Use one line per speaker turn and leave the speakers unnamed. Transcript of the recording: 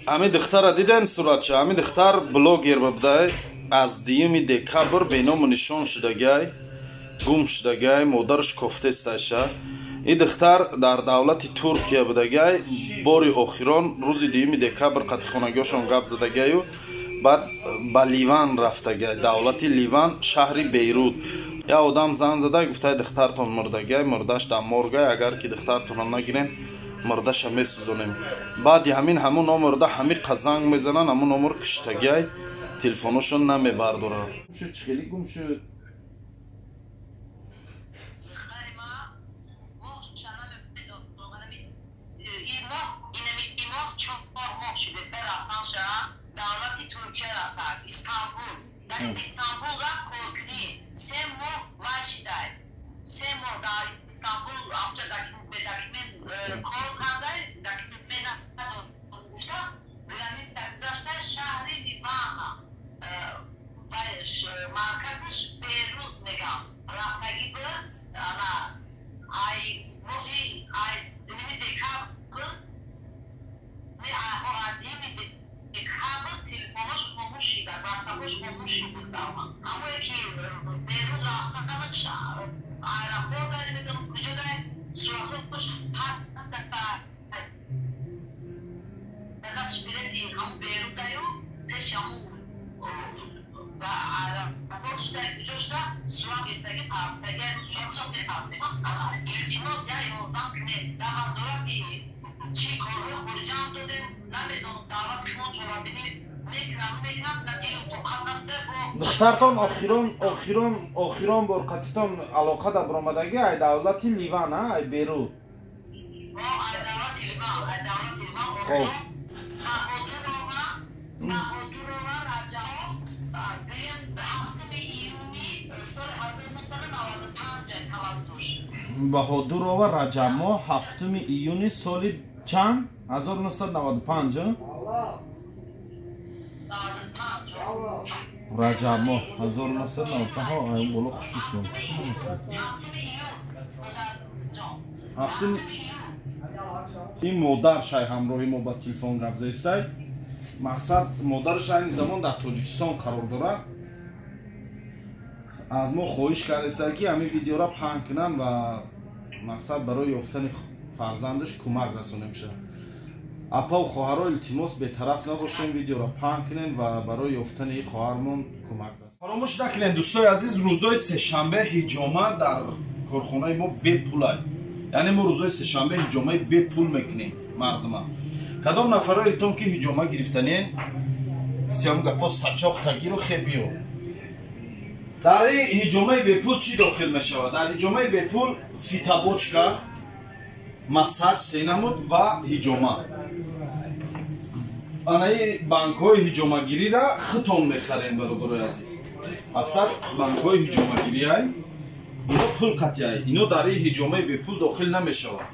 Ами духтара диден суратша? Ами духтар блогер бабдай, аз 2 декабр беному нишон шудагай, гум шудагай, модараш кофтесташа. И духтар дар давлати Туркия будагай, бори охирон рӯзи 2 декабр қатихонагиҳошон гап задагаю, баъд ба Ливан рафтагай, давлати Ливан, шаҳри Бейрут. Я одам зан зада гуфтай: духтартон мурдагай, мурдаш дар моргай, агар ки духтартонро нагирен, мурдаша месӯзонем. Баъди ҳамин ҳамун номерда ҳамиқа занг мезананд, ҳамун номер киштагай, телефоношон намебардоранд. Чӣ хеле гум шуд?
Истанбул рафт коркунӣ, 3 моҳ вай шидай, 3 моҳ дар Истанбул амҷа документ кор кардай, документ гуфта, граница гузашта, шаҳри Ливана, марказаш Берут мегам, рафтагӣ буд. Ана ай моҳи ай 2 декабр, 2 декабр телефонош хомӯш шида, ватсапош хомӯш шид. Амое ки Берут рафтанаш, аэропорт дар намедонам куҷо дай, суратош ҳаст, дасташ билети ҳамун Берут даю, пеши ҳамун ба аэропорт шуда, куҷо шуда, сурат гирифтаги, партаги, суратшон партаги. Илтимос, я ёрдам кунед. Дар вазорати чӣ корҳои хориҷаам додем, намедонам, давлат химон чорабинӣ мекунам, мекунам, на дилм тоқат нафта бо.
Духтартон охирон, охирон, охирон бор қатитон алоқа да баромадагӣ ай давлати Ливан, ай Берут?
Ай давлати Ливан, ай давлати Ливан охирон. Баҳодурова, Баҳодурова Раҷабов, дуюм, 7 июни соли 1995 таваллудш.
Баҳодурова Раҷабмо, 7 июни соли чанд? 1995? Раҷабмо, 1995. Ай боло хушисум. Ҳафтум ин модар шай ҳамроҳи мо ба телефон гап зестай. Мақсад, модараш айни замон дар Тоҷикистон қарор дорад. Аз мо хоҳиш кардеста, ки ҳамин видеора паҳн кунам ва мақсад, барои ёфтани фарзандаш кӯмак расонем шавад. Апаву хоҳаро, илтимос, бетараф набошем, видеоро паҳн кунем ва барои ёфтани хоҳармон кӯмак расонем. Фаромӯш накунем, дӯстои азиз, рӯзои сешанбе ҳиҷома дар корхонаи мо бепулай, яъне мо рӯзои сешанбе ҳиҷомаи бепул мекунем мардума. Кадом нафароитон ки ҳиҷома гирифтанен, гуфтиам гапо, сачоқ тагиру хебиё. Дар ҳиҷомаи бепул чӣ дохил мешавад? Дар ҳиҷомаи бепул фитобочка, массаж се намуд ва ҳиҷома. Анаи банкҳои ҳиҷомагирира худтон мехарем, бародарои азиз. Мақсад, банкҳои ҳиҷомагириай, ино пул қатъиай, ино дар ин ҳиҷомаи бепул дохил намешавад.